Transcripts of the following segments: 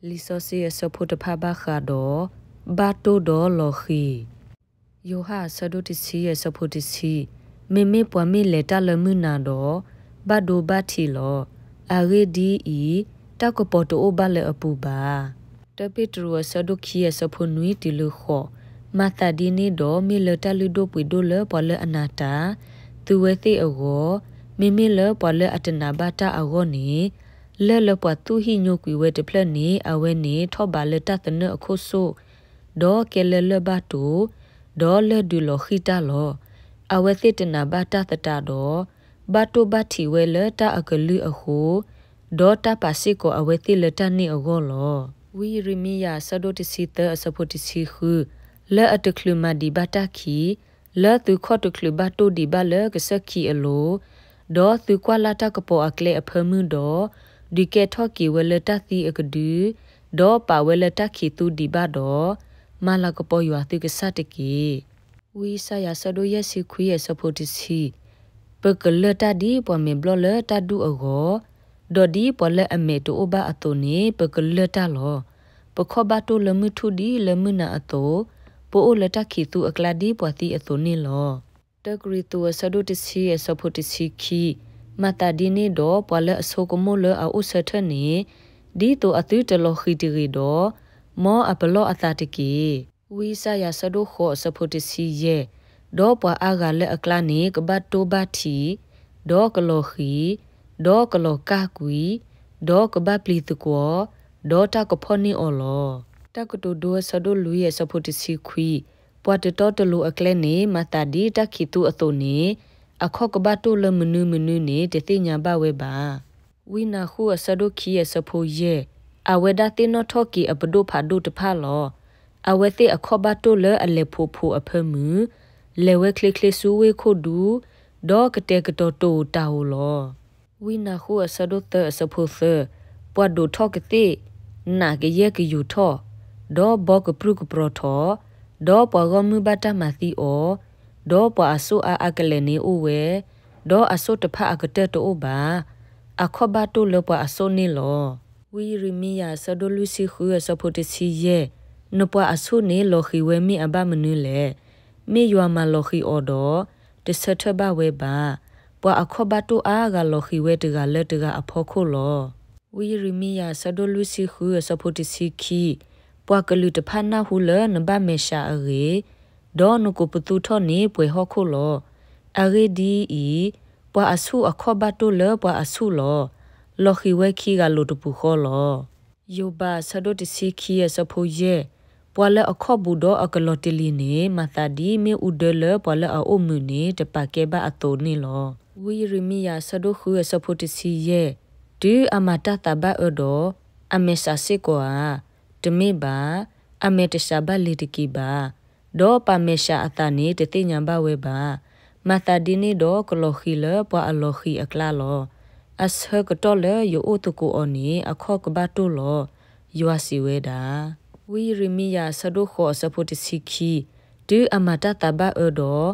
လံာ်စီဆှံအဆၢဖိတဖၣ်ဘၣ်ဃးဒီး ဘၣ်တိၢ်ဒီးလီၤဃံၤ. ယိၤဟၣ်အဆၢဒိၣ်တဆံအဆၢဖိတဆံ, မ့မ့ၢ်ပှၤမ့ၢ်လဲၤတၢ်လၢမုၢ်နၤဒီး ဘၣ်ဒိဘၣ်ထံးလီၤ. အဂ့ၢ်ဒ်အံၤ, တၢ်ကပီၤတအိၣ်ဘၣ်လၢအပူၤဘၣ်. တၢ်ပ့းတရူးအဆၢဒိၣ်ခံအဆၢဖိနွံတုၤလၢဃိး, မၤသးဒ်န့ၣ်ဒီး မ့ၢ်လၢတၢ်လုၢ်ဒိၣ်ပှ့ၤဒိၣ်လၢပှၤလၢအနၤတၢ် သုဝဲသ့ၣ်အဂီၢ်, မ့မ့ၢ်လၢပှၤလၢအတနာ်ဘၣ်တၢ်အဂီၢ်န့ၣ်, လၢၢ်လၢပှၤသူၣ်ဟံၣ်ညိကွံာ်ဝဲတဖျၢၣ်န့ၣ် အဝဲန့ၣ်ထီၣ်ဘးလၢတၢ်သနၢၣ်အခိၣ်ဆိၣ်, ဒီးကဲလၢလၢၢ်ဘၣ်တိၤ, ဒီးလၢၢ်ဒုးလီၤဃံၤတၢ်လီၤ. အဝဲသ့ၣ်တနာ်ဘၣ်တၢ်သတးဒီး ဘၣ်တိၢ်ဘၣ်ထံးဝဲလၢတၢ်အကလုၢ်အဃိ, ဒီးတၢ်ပာ်စ့ၢ်ကီးအဝဲသ့ၣ်လၢတၢ်န့ၣ်အဂီၢ်လီၤ. ဝံယံးရမံယၤအဆၢဒိၣ်တဆံသၢအဆၢဖိတဆံဃု, လၢအတချုးမၤဒံးဘၣ်တၢ်ခံ, လၢသုခီၣ်တချုးဘၣ်တိၢ်ဒံးဘၣ်လၢကစၢၢ်ခံအလိၤ, ဒီးသုကွၢ်လၢ်တၢ်ကပီၤအကျဲအဖၢမုၢ်ဒီး, ဒုးကဲထီၣ်က့ၤဝဲလၢတၢ်သံအကဒု, ဒီးပာ်ဝဲလၢတၢ်ခံးသူဒံးဘၣ်ဒီး, မၤလၤကပီၤယွၤသုကစၢ်တက့ၢ်. ဝံယၡါယၤအဆၢဒိၣ်ယဲၢ်ဆံခွံအဆၢဖိတဆံ, ပကလၢၢ်တၢ်ဒ်ပှၤမဲာ်ဘျီၣ်လၢတၢ်ဒူၣ်အဂီၢ်, ဒီးဒ်ပှၤလၢအမဲာ်တအိၣ်ဘၣ်အသိးန့ၣ် ပကလၢၢ်တၢ်လီၤ. ပခီၣ်ဘၣ်တိၢ်လၢမုၢ်ထူၣ်ဒ်လၢမုၢ်နၤအသိး, ပအိၣ်လၢတၢ်ခံးသူအကျါဒ်ပှၤသံအသိးန့ၣ်လီၤ. တၢကရံၣ်သူးအဆၢဒိၣ်တဆံအဆၢဖိတဆံခံ, မၤသးဒ်န့ၣ်ဒီး ပှၤလၢအဆိကမိၣ်လၢအအိၣ်ဆၢထၢၣ်န့ၣ်, ဒ်သိးအသုတလီၤဃံၤတဂ့ၤဒီး, မ်အပလီၢ်အသးတက့ၢ်. ဝံယၡါယၤအဆၢဒိၣ်ဃိးအဆၢဖိတဆံယဲၢ်, ဒီးပှၤအါဂၤလၢအကျါန့ၣ် ကဘၣ်တိၢ်ဘၣ်ထံး, ဒီးကလီၤဃံၤ, ဒီးကလီၤကၢ်ကွံာ်, ဒီးကဘၣ်ပျံၤသကွီၤ, ဒီးတၢ်ကဖီၣ်န့ၢ်အီၤလီၤ. တၢ်ကတိၤဒိအဆၢဒိၣ်လွံၢ်အဆၢဖိတဆံခွံ, ပှၤတတီတလိၤအကျဲန့ၣ် မၤသးဒ်တၢ်ခံးသူအသိးန့ၣ်, အခီၣ်ကဘၣ်တိၢ်လၢမနုၤမနုၤန့ၣ် တသ့ၣ်ညါဘၣ်ဝဲဘၣ်. ဝံနၤဃုအဆၢဒိၣ်ခံအဆၢဖိယဲၢ်, အဝဲဒၣ်သ့ၣ်နီၣ်ထီၣ်က့ၤအပဒိၣ်ဖးဒိၣ်တဖၣ်လီၤ. အဝဲသ့ၣ်အခီၣ်ဘၣ်တိၢ်လၢအလဲၤဖိးဖိးအဖၢမုၢ်, လဲၤဝဲချ့ချ့ဆူဝ့ၢ်ခိၣ်ဒူ, ဒီးကတဲာ်ကတီၤတိာ်တၢ်ဧိၤလီၤ. ဝံနၤဃုအဆၢဒိၣ်သၢအဆၢဖိသၢ, ပှၤဒိးထီၣ်ကသ့ၣ်, နးကယဲၢ်ကယူၤထီၣ်, ဒီးဘီကပြုၢ်ကပြီၤထီၣ်, ဒီးပှၤဂီၢ်မုၢ်ဘၣ်တၢ်မၤသံအီၤ, ဒီးပှၤအစိၣ်အါအါကလဲာ်န့ၣ်အိၣ်ဝဲ, ဒီးအစိၣ်တဖၣ်အကတၢၢ်တအိၣ်ဘၣ်. အခီၣ်ဘၣ်တိၢ်လၢပှၤအစိၣ်န့ၣ်လီၤ. ဝံယံးရမံယၤအဆၢဒိၣ်လွံၢ်ဆံဃုအဆၢဖိတဆံယဲၢ်, နပှၤအစိၣ်န့ၣ်လီၤဃံၤဝဲမ့ၢ်အဘၣ်မနုၤလဲၣ်. မ့ၢ်ယွၤမၤလီၤဃံၤအီၤဒီး, တဆၢထၢၣ်ဘၣ်ဝဲဘၣ်. ပှၤအခီၣ်ဘၣ်တိၢ်အါဂၤလီၤဃံၤဝဲတဂၤလၢတဂၤအဖီခိၣ်လီၤ. ဝံယံးရမံယၤအဆၢဒိၣ်လွံၢ်ဆံဃုအဆၢဖိတဆံခံ, ပှၤကလုာ်တဖၣ်နၢ်ဟူလၢနဘၣ်မဲာ်ဆှးအဂ့ၢ်, ဒီးနကိးပသူထီၣ်န့ၢ်ပှဲၤဟီၣ်ခိၣ်လီၤ. အဂ့ၢ်ဒ်အံၤ, ပှၤအဆူၣ်အခီၣ်ဘၣ်တိၢ်လၢပှၤအဆူၣ်လီၤ. လီၤဃံၤဝဲခံဂၤလိၤတပူၤဃီလီၤ. ယိၤဘးအဆၢဒိၣ်တဆံခံအဆၢဖိယဲၢ်, ပှၤလၢအခီၣ်ဘူးဒီးအကလီၤတလံၤန့ၣ် မၤသးဒ်မ့ၣ်အူဒၢလၢပှၤလၢအအိၣ်မုာ်န့ၣ် တပာ်ကဲဘၣ်အသိးန့ၣ်လီၤ. ဝံယံးရမံယၤအဆၢဒိၣ်ဃုအဆၢဖိတဆံယဲၢ်, တုၤအမၤတၢ်သးဘၣ်အၢဒီး, အမဲာ်ဆှးစ့ၢ်ကီးဧါ. တမ့ၢ်ဘၣ်, အမဲာ်တဆှးဘၣ်လ့ၤတက့ၤဘၣ်. ဒီးပာ်မဲာ်ဆှးအသးန့ၣ် တသ့ၣ်ညါဘၣ်ဝဲဘၣ်. မၤသးဒ်န့ၣ်ဒီးကလီၤဃံၤလၢပှၤအလီၤဃံၤအကျါလီၤ. အဆၢကတီၢ်လၢယအိၣ်သကိးအီၤန့ၣ် အခီၣ်ကဘၣ်တိၢ်လီၤ. ယွၤစံးဝဲဒၣ်. ဝံယံးရမံယၤအဆၢဒိၣ်ဃိးအဆၢဖိတဆံခံ, တုၤအမၤတၢ်သးဘၣ်အၢဒီး,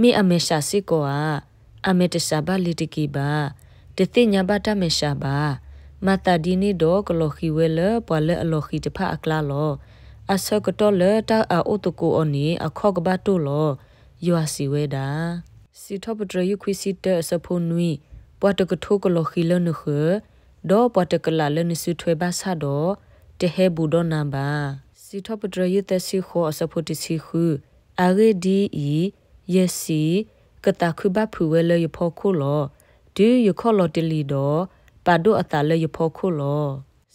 မ့ၢ်အမဲာ်ဆှးစ့ၢ်ကီးဧါ. အမဲာ်တဆှးဘၣ်လ့ၤတက့ၤဘၣ်. တသ့ၣ်ညါဘၣ်တၢ်မဲာ်ဆှးဘၣ်. မၤသးဒ်န့ၣ်ဒီးကလီၤဃံၤဝဲလၢပှၤလၢအလီၤဃံၤတဖၣ်အကျါလီၤ. အဆၢကတီၢ်လၢတၢ်အအိၣ်သကိးအီၤန့ၣ် အခီၣ်ကဘၣ်တိၢ်လီၤ. ယွၤစံးဝဲဒၣ်. စံးထီၣ်ပတြၢၤယုၢ်ခွံဆံတၢအဆၢဖိနွံ, ပှၤတကထိကလီၤဃံၤလၢနဃၢၤ, ဒီးပှၤတကလးလၢနစုထွဲဘၣ်ဆၣ်ဒီး, တဟဲဘူးဒီးနၤဘၣ်. စံးထီၣ်ပတြၢၤယုၢ်သၢဆံဃိးအဆၢဖိတဆံဃု, အဂ့ၢ်ဒ်အံၤ, ယစံး, ကသးခုဘၣ်ဖုးဝဲလၢယဖီခိၣ်လီၤ. တုၤယခီၣ်လီၤတလံၤဒီး, ပာ်ဒိၣ်အသးလၢယဖီခိၣ်လီၤ.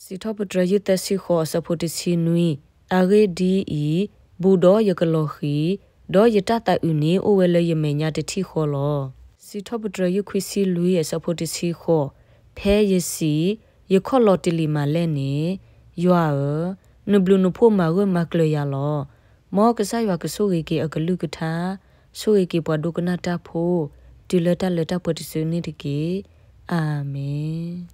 စံးထီၣ်ပတြၢၤယုၢ်သၢဆံဃိးအဆၢဖိတဆံနွံ, အဂ့ၢ်ဒ်အံၤ, ဘူးဒီးယကလီၤဃံၤ, ဒီးယတၢ်သးအုးန့ၣ်အိၣ်ဝဲလၢယမဲာ်ညါတထံၣ်ဃီလီၤ. စံးထီၣ်ပတြၢၤယုၢ်ခွံဆံလွံၢ်အဆၢဖိတဆံဃိး, ဖဲယစံး, ယခီၣ်လီၤတလံၤမးလဲၣ်န့ၣ်, ယွၤဧၢ, နဘျုးနဖှိၣ်မၤဂၢၢ်မၤကျၢၤယၤလီၤ. မ်ကစၢ်ယွၤကဆိၣ်ဂ့ၤက့ၤအကလုၢ်ကထါ, ဆိၣ်ဂ့ၤက့ၤပှၤဒိကနၣ်တၢ်ဖိ, တုၤလၢတၢ်လၢတၢ်ပှဲၤတစုန့ၣ်တက့ၢ်. အၤမ့ၣ်.